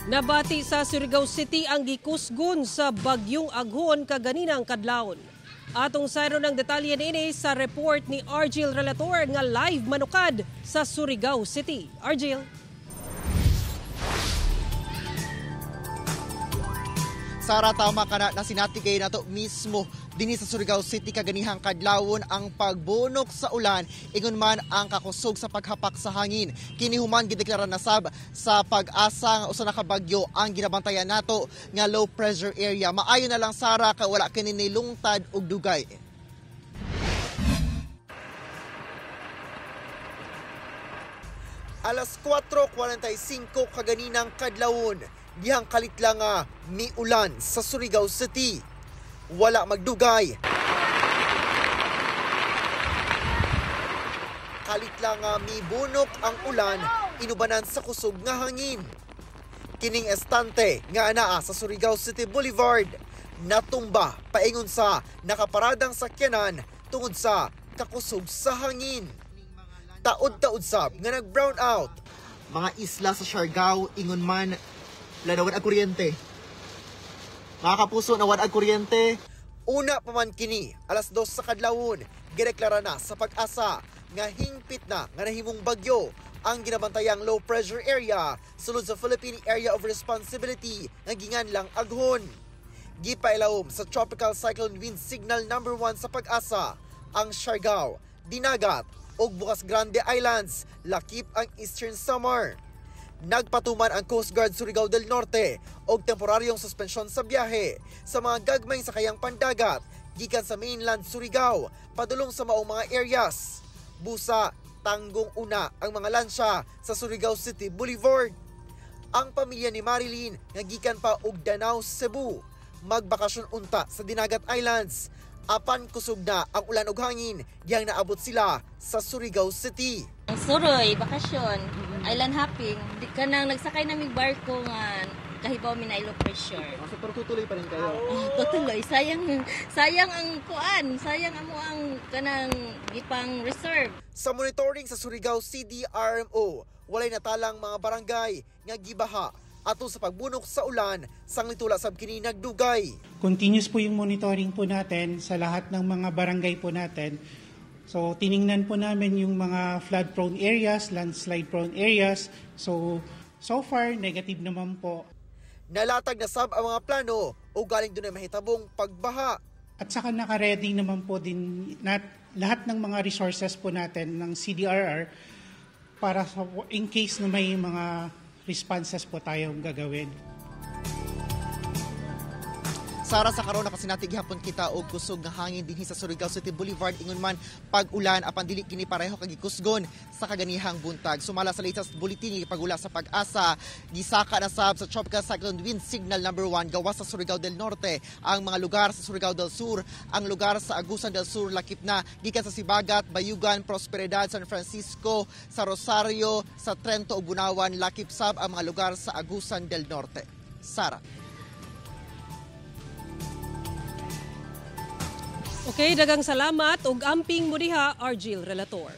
Nabati sa Surigao City ang gikusgon sa bagyong Aghon kaganinang kadlawon. Atong sayro ng detalye niini sa report ni Argel Relator nga live manukad sa Surigao City. Argel. Sara, tama ka na sinatigay nato mismo dinhi sa Surigao City kaganihang kadlawon ang pagbunok sa ulan ingon man ang kakusog sa paghapak sa hangin. Kini human gideklara na sab sa Pag-asa nga usa na ka bagyo ang ginabantayan nato nga low pressure area. Maayo na lang, Sara, kay wala kini nilungtad og dugay. Alas 4:45 kaganinang kadlawon, dihang kalitla nga miulan sa Surigao City. Wala magdugay. Kalitla nga mibunok ang ulan, inubanan sa kusog nga hangin. Kining estante nga anaa sa Surigao City Boulevard, natumba paingon sa nakaparadang sakyanan tungod sa kakusog sa hangin. Taod-taod sab nga nag-brown out. Mga isla sa Siargao ingon man nawad ang kuryente. Mga kapuso, nawad ang kuryente. Una pa man kini, alas 2 sa kadlawon, gideklara na sa Pag-asa nga hingpit na nga nahimong bagyo ang ginabantayang low pressure area sulod sa Philippine Area of Responsibility nga ginganlang Aghon. Gipailawom sa Tropical Cyclone Wind Signal number 1 sa Pag-asa ang Siargao, Dinagat ug Bukas Grande Islands, lakip ang Eastern Samar. Nagpatuman ang Coast Guard Surigao del Norte og temporaryong suspensyon sa biyahe sa mga gagmayng sakayang pandagat gikan sa mainland Surigao padulong sa maong mga areas. Busa, tanggong una ang mga lansya sa Surigao City Boulevard. Ang pamilya ni Marilyn nga gikan pa og Danao, Cebu, magbakasyon unta sa Dinagat Islands. Apan kusog na ang ulan ug hangin diyang naabot sila sa Surigao City. Ang suroy, bakasyon, island hopping. Di ka nang nagsakay naming barko nga kahibaw mi na low pressure. So, pero tutuloy pa rin kayo? Oh, tutuloy. Sayang, sayang ang kuan, sayang amo ang kanang gipang reserve. Sa monitoring sa Surigao CDRMO, walay natalang mga barangay nga gibaha atol sa pagbunok sa ulan sang litula sab kini nagdugay. Continuous po yung monitoring po natin sa lahat ng mga barangay po natin. So tiningnan po namin yung mga flood-prone areas, landslide-prone areas. So far, negative naman po. Nalatag na sab ang mga plano o galing doon ay mahitabong pagbaha. At saka naka-ready naman po din lahat ng mga resources po natin ng CDRR para sa, in case na may mga responses po tayong gagawin. Sara, sa karon nakasinati gihapon kita og kusog nga hangin dinhi sa Surigao City Boulevard ingon man pag-ulan apan dili kini pareho kag gikusgon sa kaganihang buntag. Sumala sa latest bulletin gipagula sa Pag-asa, gisaka na sab sa Tropical Cyclone Wind Signal number 1 gawas sa Surigao del Norte ang mga lugar sa Surigao del Sur, ang lugar sa Agusan del Sur lakip na gikan sa Sibagat, Bayugan, Prosperidad, San Francisco, sa Rosario, sa Trento ug Bunawan, lakip sab ang mga lugar sa Agusan del Norte. Sara. Okay, dagang salamat ug amping mo diha, Argel Relator.